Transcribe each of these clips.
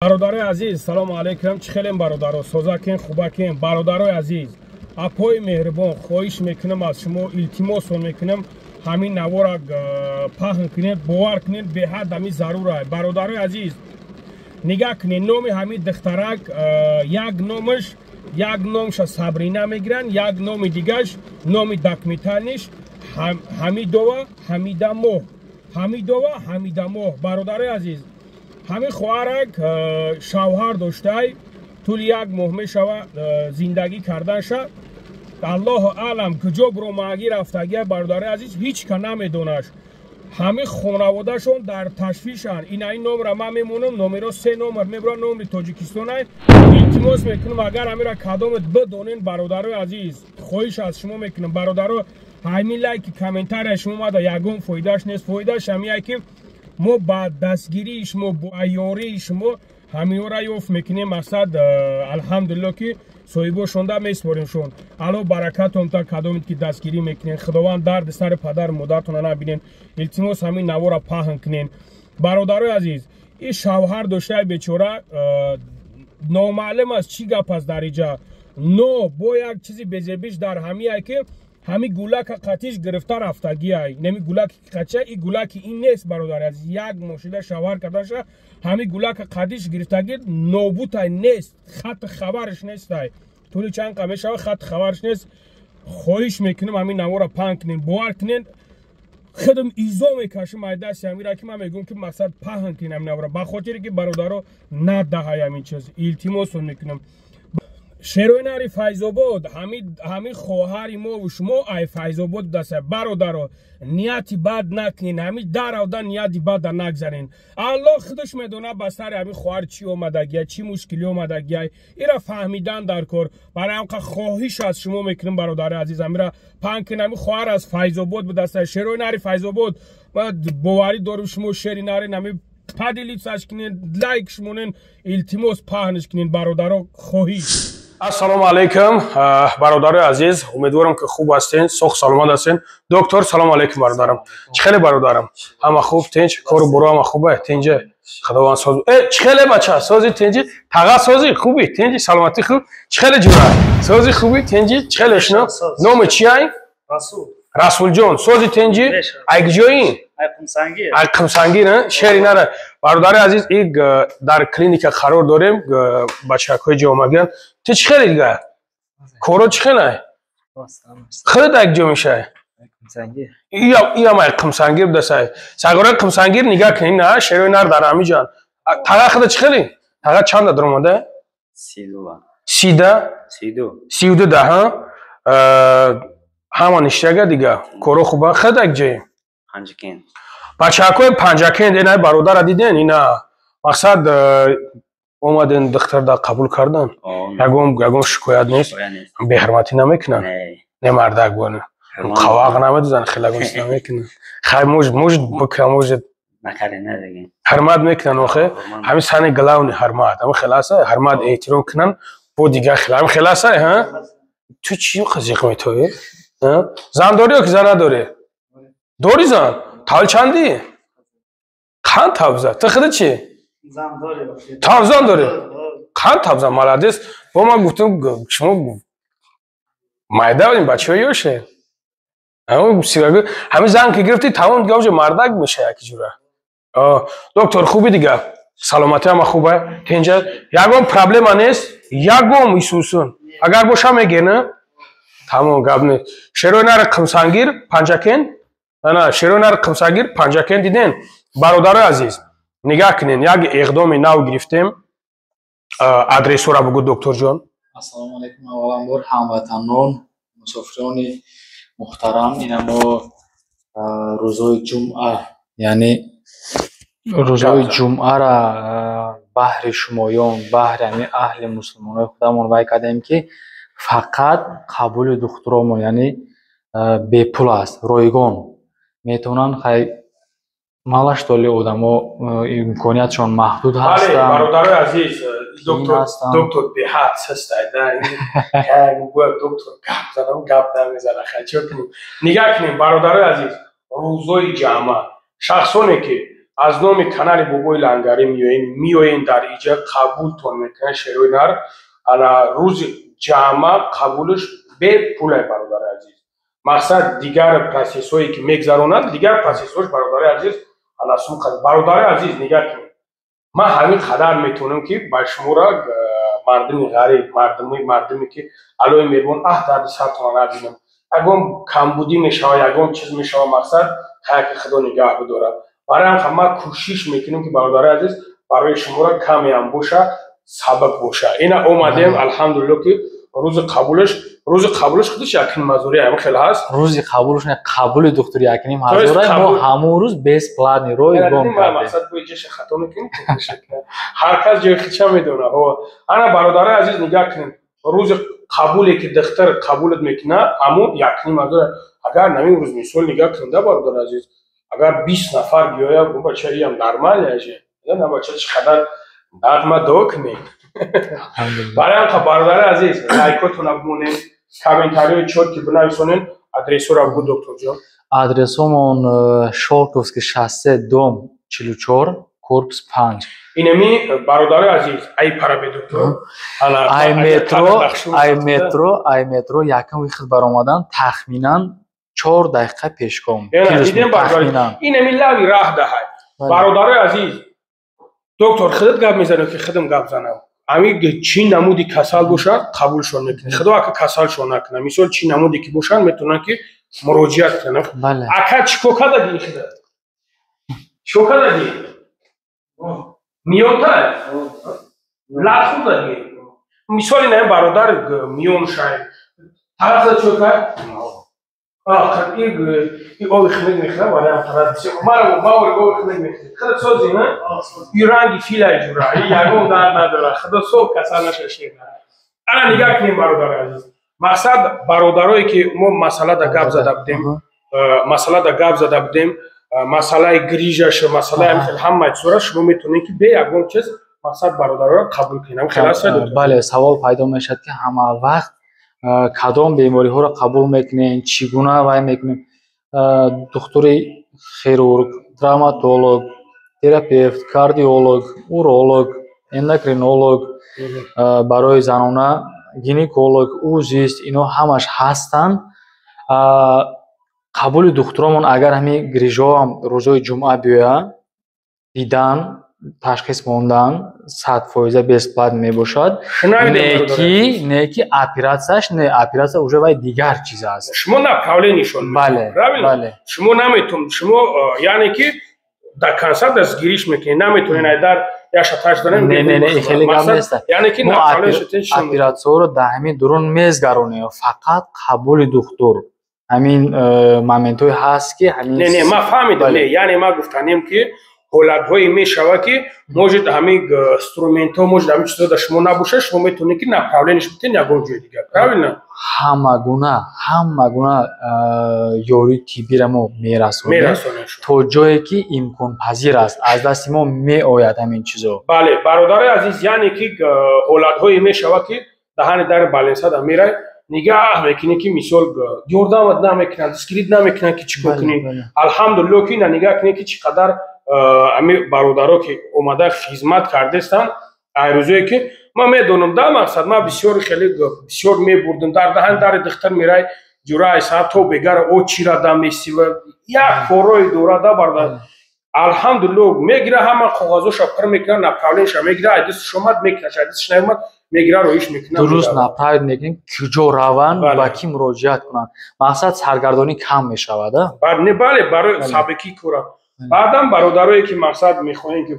Бародарои азиз, салому алайкум. Чӣ хелем, бародаро? Созакен, хубакен? Бародарои азиз, апои меҳрибон, хоҳиш мекунам аз шумо, илтимосон мекунам, ҳамин навора паҳн кунед. Бовар кунед, беҳад ҳамин зарура. Бародарои азиз, нигаҳ кунед, номи ҳамин духтарак, як номаш, як номша Сабрина мегиранд, як номи дигаш, номи документальныйш Ҳамидова Ҳамидамоҳ, Ҳамидова Ҳамидамоҳ. Бародарои азиз, ҳамин хоҳарак шавҳар доштай, тӯли як моҳ мешава зиндагӣ карданша. Аллоҳу аълам, куҷо буромагӣ рафтагия. Бародари азиз, ҳеҷ ка намедонаш. Ҳамин хонаводашон дар ташвишанд. Ина ин номра ман мемонам, номеро се номер мебурам, номери Тоҷикистонай. Илтимос мекунам, агар ҳамира кадомет бидонен, бародарои азиз, хоҳиш аз шумо мекунам, бародаро, ҳамин лайки, комментария шумо омада ягон фоидааш нест. Фоидааш ҳамияе, ки мо ба дастгирии шумо, бо ёрии шумо ҳаминҳоро ёфт мекунем. Мақсад, алҳамдулилло, ки соҳибошонда меспоримшон. Алло баракатон та кадомед, ки дастгирӣ мекунен. Худованд дарди сари падару модаратона набинен. Илтимос, ҳамин навора паҳн кунен. Бародарои азиз, ин шавҳар доштаи бечора, номаълум аст, чӣ гап аст дар иҷа. Но бо як чизи безебиш дар ҳамияе, ки ҳами гулака қатиш гирифта рафтагиай. Неми гулаки қача, и гулаки ин нест. Бародари азиз, як мошина шавҳар кардаша, ҳами гулака қатиш гирифтаги нобутай, нест, хати хабараш нестай. Тӯли чанд қа мешава, хати хабараш нест. Хоҳиш мекунем, ҳамин навора паҳн кунем. Бовар кунен, худам изо мекашим ай дасти ҳамира, ки ман мегӯям, ки мақсад паҳн кунем ҳамин навора, ба хотире ки бародаро надаҳай ҳамин чиз. Илтимосон мекунам. Шерои нари Файзобод, ҳамин хоҳари мову шумо ай Файзобод даста. Бародаро, нияти бад накунен, ҳамин даравда нияти бада нагзарен. Аллоҳ худаш медонад, ба сари ҳамин хоҳар чӣ омадагия, чӣ мушкилӣ омадагия. Ира фаҳмидан дар кор. Барои ҳамқа хоҳиш аз шумо мекунем, бародари азиз, ҳамира паҳн кунен. Ҳамин хоҳар аз Файзобод будаста, шерои нари Файзобод. Ма боварӣ дорем, шумо шери нарен. Ҳамин поделиться кунен, лайк шумонен, илтимос, паҳнш кунен, бародаро, хоҳиш. Ассалому алайкум, бародарои азиз, умедворам, ки хуб ҳастен, соғ саломат ҳастен. Доктор, салому алайкум, бародарам. Чӣ хеле, бародарам? Ҳама хуб, тинч, кору боро ҳама хуба, тинҷа, худованд соз. Э, чӣ хеле, бача? Сози, тинҷи? Таға, сози, хуби, тинҷи, саломатӣ хуб? Чӣ хеле, ҷура? Сози, хуби, тинҷи? Чӣ хеле, шино? Номи чи ай? Расул. Расулҷон, сози, тинҷи? Ай куҷои? Ай Қумсангир. Ай Қумсангир, шери нара. Бародари азиз, и дар клиника қарор дорем, бачакҳои ҷо омадиян. Ту чӣ хеле, дига? Коро чӣ хелай? Хеле дар ҷо мешай? Иам ай Қумсангир будасай. Сагораи Қумсангир, нигаҳ кунед, на шерои нар дар ҳамиҷан. Тага худа чӣ хеле? Тага чанда даромада? 30-да? 32-да, ҳа? Ҳама ништага, дига. Коро хуба, худа як ҷое? Панҷакент. Бачакҳои Панҷакент, ина бародара диден, ина мақсад омаден, духтарда қабул кардан. Ягон шикоят нест? Беҳурматӣ намекунанд? Не, мардак боне. Қавақ намедузанд, хелагон чиз намекунанд. Хай, может бикунам, может ҳурмат мекунанд охе. Ҳамин самый главный ҳурмат. Ҳамин хеласа, ҳурмат, эҳтиром кунанд, бо дигар хела. Ҳамин хеласа, ҳа? Ту чӣ қазиқ метоӣ? Зан дорӣ ё ки зан надорӣ? Дорӣ зан? Тавл чандӣ? Қанд тавза? Ту худа чӣ? Тав зан дорӣ? Қанд тавза, молодец. Бо ман гуфтам, шумо майда будем, бачаҳои ёше. Ҳамин зан ки гирифтӣ, тамом, дига уже мардак меша яки ҷура. Доктор, хуби, дига? Саломатӣ ҳама хуба? Тинҷа? Ягон проблема нест? Ягон исусун? Агар боша, мегена? Тамом, гап нест. Шерои нари Қумсангир, Панҷакент? Ана, шерои нари Қумсангир, Панҷакент, диден? Бародарои азиз, нигаҳ кунед, як иқдоми нав гирифтем. Адресҳоро бугӯ, докторҷон. Ассалому алайкум, авваланбор ҳамватанон, мусофирони муҳтарам. Ина мо рӯзҳои ҷумъа, яъне рӯзҳои ҷумъара баҳри шумоён, баҳри ҳамин аҳли мусулмонои худамон вай кардем, ки фақат қабули духтуромон, яъне бепул аст, ройгон метавонанд. Хай, малаш толи одамо имкониятшон маҳдуд ҳастанд. Бародарои азиз, доктор беҳад састай, доктор гап занам, гап намезана. Хай, чӣ кунем? Нигаҳ кунем, бародарои азиз, рӯзҳои ҷамъа шахсоне ки Аз номи канали Бобои Лангарӣ меоен, дар иҷа қабултон мекунад шерои нар. Ана рӯзи ҷамъа қабулш бепулай, бародари азиз. Мақсад, дигар процессҳое ки мегзаронанд, дигар процессҳош, бародари азиз, ана сум. Бародари азиз, нигаҳ кунед, ман ҳамин қадар метавонам, ки ба шуморо, мардуми ғариб, мардуме ки Аллои меҳрубон, аҳ, дарди сартона набинам, ягон камбудӣ мешава, ягон чиз мешава, мақсад, ҳаяки Худо нигаҳ бидорад. Барои ҳам ман кӯшиш мекунем, ки, бародари азиз, барои шуморо камеам боша, сабаб боша. Ина омадем, алҳамдулилло, ки рӯзи қабулаш худаш якним ҳазори ҳамин хел ҳаст. Рӯзи қабулаш не, қабули духтури якним ҳазора, мо ҳамон рӯз бесплатный, ройгон кардем. Мақсад, бои ҷаша хато мекунем, ҳар кас ҷои хича медонад. Ана, бародари азиз, нигаҳ кунем, рӯзи қабуле ки духтар қабулат мекунад, ҳамун якним ҳазор. Агар намин рӯз, мисол, нигаҳ кунем да, бародари азиз, агар 20 нафар биёяд, бача, иам нормально же, на, бача, чӣ қадар нағма дуо кунем. Барои ҳам, бародари азиз, лайкотона бимонед, комментариҳои чёткий бинависонед. Адресҳоро бугӯ, докторҷон. Адресҳомон: Шёлковский шоссе, дом 44, корпус 5. Инами, бародари азиз, ай парабе, доктор. Ай метро якам выход баромадан, тахминан 4 дақиқа пешком. Инами лави раҳ даҳай, бародарои азиз. Доктор, худат гап мезанӣ, ки худам гап занам? Ами чӣ намуди касал бошад, қабулшон мекунед. Худо ака касалшон накунад. Мисол, чӣ намуде ки бошанд, метавонанд ки муроҷиат кунанд. Ака, чӣ кор кардагӣ худат? Чӣ кор кардагӣ? Миёнтай лат хӯрдагӣ? Мисоли, на, бародар, миён шай тарафа чӣ кард? Оби хунук мехӯрам, барои мара оби хунук мехӯрам. Худо сози, на, и ранги филай ҷура, ягон дард надорад. Худо соб касал нашашед. Ана нигаҳ кунем, бародари азиз. Мақсад, бародарое ки мо масъала да гап зада будем, масъала да гап зада будем, масъалаи грижаш, масъалаи ҳамаи чизора шумо метавонед, ки бе ягон чиз, мақсад, бародароро қабул кунед. Хел аст? Бале, савол пайдо мешавад, ки ҳама вақт кадом бемориҳоро қабул мекунем, чӣ гуна вай мекунем. Духтури хирург, травматолог, терапевт, кардиолог, уролог, эндокринолог, барои занона гинеколог, узист, ино ҳамаш ҳастанд. Қабули духтуромон, агар ҳамин грижоам рӯзҳои ҷумъа биёяд, дидан, ташхис мондан 100% бесплатно мебошад. Не ки оператсияш, не, оператсия уже вай дигар чиз аст. Шумо направление-шон. Бале. Бале, шумо наметон, шумо, яъне ки дар консалт дастгириш мекунед, наметонед айдар яша таш дорем. Не, не, не, хеле гап нест. Яъне ки оператсияро дар ҳамин дурун мезгаронем, фақат қабули духтур ҳамин моментҳое ҳаст, ки ҳамин. Не, не, ман фаҳмидам. Не, яъне ман гуфтанем, ки ҳолатҳое мешавад, ки может ҳамин инструментҳо, может ҳамин чизҳо дар шумо набошад, шумо метавонед, ки направление-ш битен ягон ҷои дигар, правильно? Ҳама гуна ёрии тиббиро мо мерасонем. Мерасонем. То ҷое ки имконпазир аст, аз дасти мо меояд ҳамин чизо. Бале, бародари азиз, яъне ки ҳолатҳое мешавад, ки даҳани дари больница мерай, нигаҳ мекунӣ, ки мисол ёрдамат намекунанд, дастгирит намекунанд, ки чӣ кор кунӣ. Алҳамдулилло, ки ина нигаҳ кунӣ, ки чӣ қадар ами бародаро ки омада хизмат кардестанд. Айрӯзое ки ман медонам да, мақсад, ман бисёр, хеле бисёр мебурдам. Дар даҳани дари духтар мерай, ҷураи саат то бегара очира да месива, як корое дора да, бародар. Алҳамдулилло, мегира, ҳама коғазоша пур мекунад, направление-ша мегира, ай дасташ омад мекунад, ай дасташ наомад, мегира, роиш мекунад. Дуруст, направить мекунем, куҷо раванд, ба кӣ муроҷиат кунанд. Мақсад, саргардонӣ кам мешавад. Не, бале, барои сабикӣ кора. Баъдан бародарое ки, мақсад, мехоҳем, ки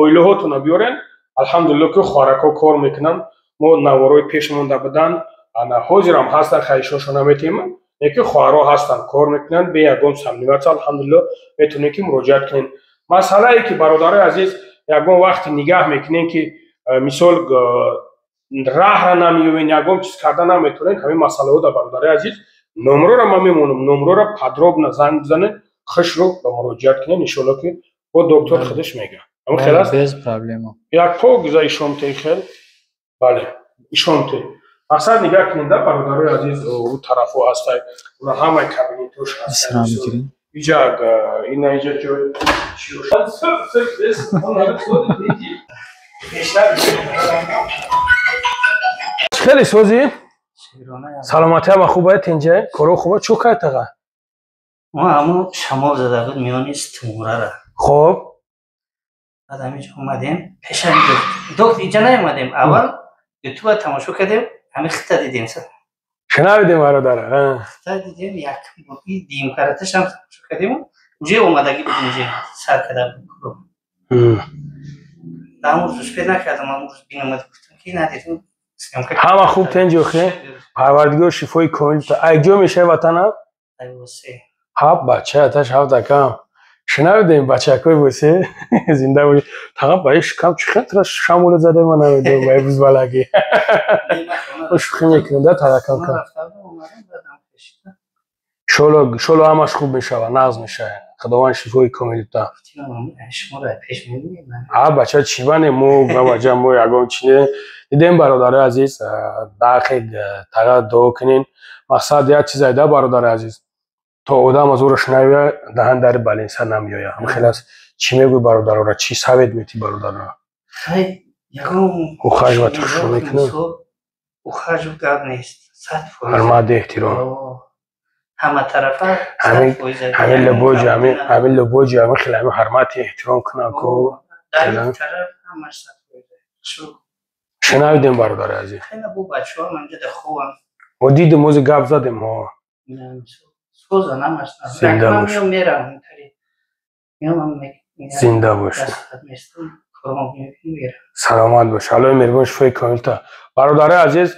оилаҳотона биёрен, алҳамдулилло, ки хоҳаракҳо кор мекунанд. Мо наворои пеш монда буданд, ана ҳозирам ҳастанд, хаҳишҳошо наметиҳем, лекин хоҳарҳо ҳастанд, кор мекунанд, бе ягон сомневаться, алҳамдулилло, метавонем, ки муроҷиат кунем. Масъалае ки, бародарои азиз, ягон вақте нигаҳ мекунем, ки мисол раҳра намеёбен, ягон чиз карда наметавонед, ҳамин масъалаҳо да, бародарои азиз, номрора ман мемонам, номрора подробно занг бизанед, хушро ба муроҷиат кунед. Иншоалло, ки бо доктор худаш мега. Ҳамин хел аст? Без проблема. Як по гуза ишомте хел, бале, ишомте. Мақсад, нигаҳ кунед да, бародарои азиз, ӯ тарафҳо ҳастай, уна ҳамаи кабинетош ҳаст. Иҷа ина иҷа ҷой. Хеле созӣ? Саломатӣ ҳама хуб ай, тинҷа? Коро хуба? Чӯ кай таға? Мо ҳамун шамол зада буд миёни стумурара. Хоб. Баъд ҳаминҷо омадем, пешами доктор инҷа наомадем. Аввал ютуба тамошо кардем, ҳамин хита дидем. Шунавидем, бародара. Хита дидем, як дим караташам тамошо кардем. Уже омадагӣ буд, инҷа сар карда буд. Ҳамун рӯз успед накардам, ҳамун рӯз биномад, гуфтам ки надидем. Ҳама хуб, тенҷи охе? Парвардигор шифои комил. Ай ҷо мешавӣ ватана? Ҳаб бача аташ ҳафт акам. Шунавидем, бачакои босе зинда бошӣ. Таға ба шикам чӣ хел шамола зада, ман намедонам, ба бузбалагӣ. Шӯхӣ мекунем да тағакам кам. Шоло шоло ҳамаш хуб мешава, нағз мешава. Худованд шифои комил та. А бача чӣ бане мо бабаҷа мо ягон чӣ не. Дидем, бародари азиз, дақиқ таға дуо кунин. Мақсад як чиз айда, бародари азиз. То одам аз ӯро шунавия, даҳан дари балинса намеояд. Ҳам хел аст. Чӣ мегӯй бародарора? Чӣ совет метӣ бародарора? Ухаживать шурӯъ мекунад? Ухажив гап нест. 100%. Ҳурмат, эҳтиром. Ҳама тарафа. Ҳамин любой ҷо, ҳамин любой ҷо, ҳамин хел ҳамин ҳурмати эҳтиром кунад ку. Тараф ҳамаш 100%. Шунавидем, бародари азиз. Хеле бу бачаҳо манҷа да хубам. Мо дидем, ози гап задем, ҳо. Созан ҳамаш. Зинда бош. Мерам. Зинда бош. Саломат бош. Аллоҳи меҳрибон шифои комил та. Бародари азиз,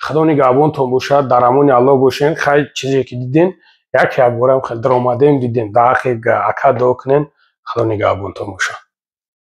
Худо нигаҳбонтон бошад, дар амони Аллоҳ бошен. Хай, чизе ки дидем, як як борам хел даромадем, дидем. Дар ҳаққи ака дуо кунен. Худо нигаҳбонтон бошад.